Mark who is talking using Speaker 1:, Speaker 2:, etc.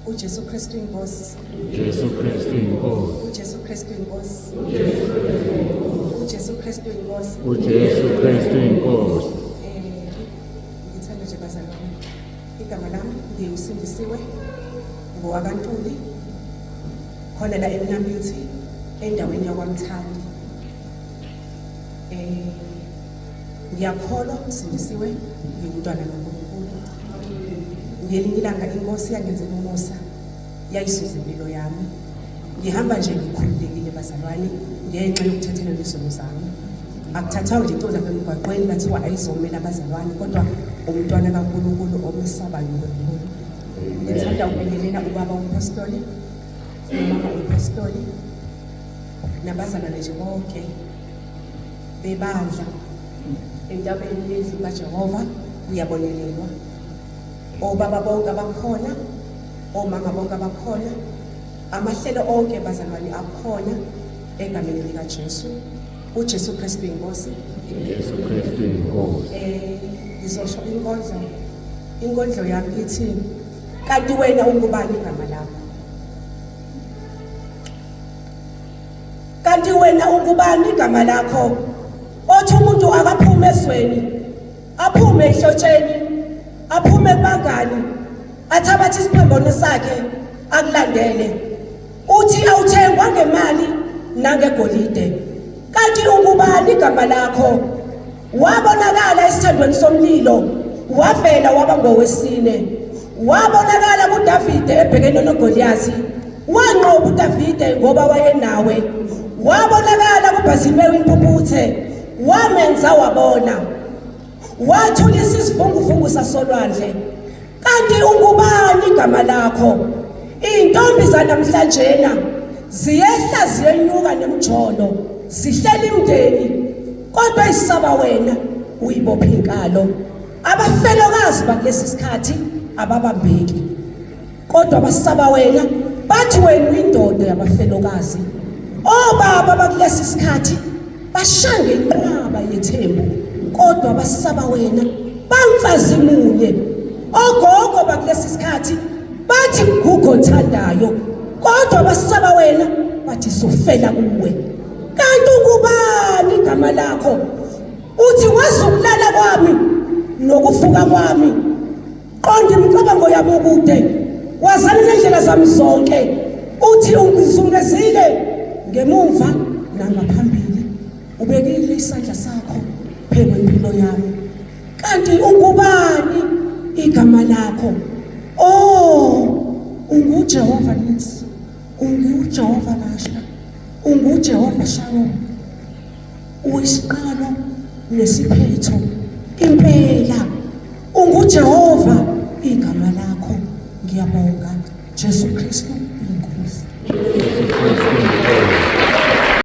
Speaker 1: UJesu Kristu inkosi.
Speaker 2: Jesu Kristu inkosi.
Speaker 1: UJesu Kristu inkosi. UJesu Kristu inkosi.
Speaker 2: UJesu Kristu inkosi.
Speaker 1: Ngithanda nje bazalwane. Igama lami ngiwusindisiwe ngowakaNtuli khona la eMnambithi endaweni yakwaMthandi. Ngiyakholwa ngisindisiwe ngingumntwana kaNkulunkulu. Ngelinye ilanga inkosi yangenzela umusa yayisuza impilo yami. Ngihamba nje ngikhululekile bazalwane ngenxa yokuthethelelwa izono zami. Akuthathwa nje intombi lapha emgwaqweni bathiwa ayizomela abazalwane kodwa umntwana kaNkulunkulu omesabayo uNkulunkulu. Ngithanda ukubingelela ubaba umpostoli nomama umpostoli nabazalwane nje bonke bebandla entabeni yendlu kaJehova kuyabonelelwa. Obaba bonke abakhona, omama bonke abakhona, amahlelo onke bazalwane akhona egameni likaJesu. UJesu Kristu inkosi.
Speaker 2: Jesu Kristu inkosi.
Speaker 1: Ngizosho inkondlo. Inkondlo yami ithi kanti wena ungubani igama lakho? Kanti wena ungubani igama lakho? Othi umuntu akaphume ezweni, aphume ehlotsheni, aphume kubangani, athabathe isiphambano sakhe akulandele. Uthi awuthengwa ngemali nangegolide. Kanti ungubani igama lakho? Wabonakala esithandweni somlilo, wavela waba ngowesine. Wabonakala kuDavide ebhekene noGoliyathi. Wanqoba uDavide ngoba wayenawe. Wabonakala kuBhazilimewu impumputhe, wamenza wabona. Wathulisa isivunguvungu sasolwandle. Kanti ungubani igama lakho? Izintombi zanamhlanjena ziyehla ziyenyuka nemjolo, zihlela imndeni, kodwa isaba wena uyibopha inkalo. Abafelokazi bakulesi sikhathi ababambeki, kodwa basaba wena bathi wena uyindoda yabafelokazi. Obaba bakulesi sikhathi bashange inqwaba yethembu, kodwa basaba wena bamfazi munye. Ogogo bakulesi sikhathi bathi gugu othandayo, kodwa basaba wena bathi sofela kuwe. Kanti ungubani igama lakho? Uthi wazi ukulala kwami nokuvuka kwami, qonda imicabango yami ukude, wazana nendlela zami zonke. Uthi ungizungezile ngemuva nangaphambili, ubekile isandla sakho phezu kwempilo yami. Kanti ungubani igama lakho? Oh, unguJehova Nisi, unguJehova Rasha, unguJehova Shalom, uyisiqalo nesiphetho. Impela unguJehova igama lakho. Ngiyabonga Jesu Kristu.